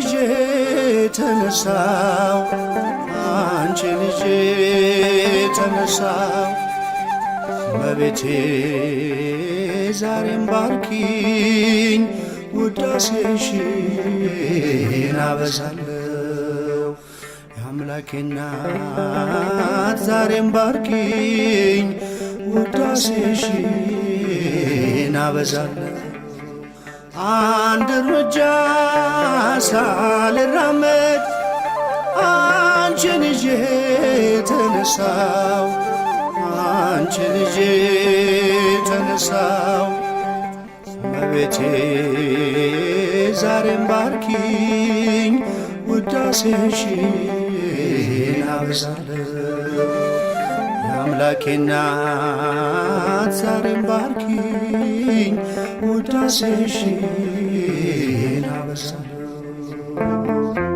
ይዤ ተነሳው፣ አንቺን ይዤ ተነሳው። እመቤቴ ዛሬም ባርኪኝ፣ ውዳሴሽን አበዛለሁ። የአምላኬ እናት ዛሬም ባርኪኝ፣ ውዳሴሽን አበዛለሁ። አንድ እርምጃ ሳልራመድ አንቺን ይዤ ተነሳው፣ አንቺን ይዤ ተነሳው። እመቤቴ ዛሬም ባርኪኝ፣ ውዳሴሽን አበዛለሁ። የአምላኬ እናት ዛሬም ባርኪኝ፣ ውዳሴሽን አበዛለሁ።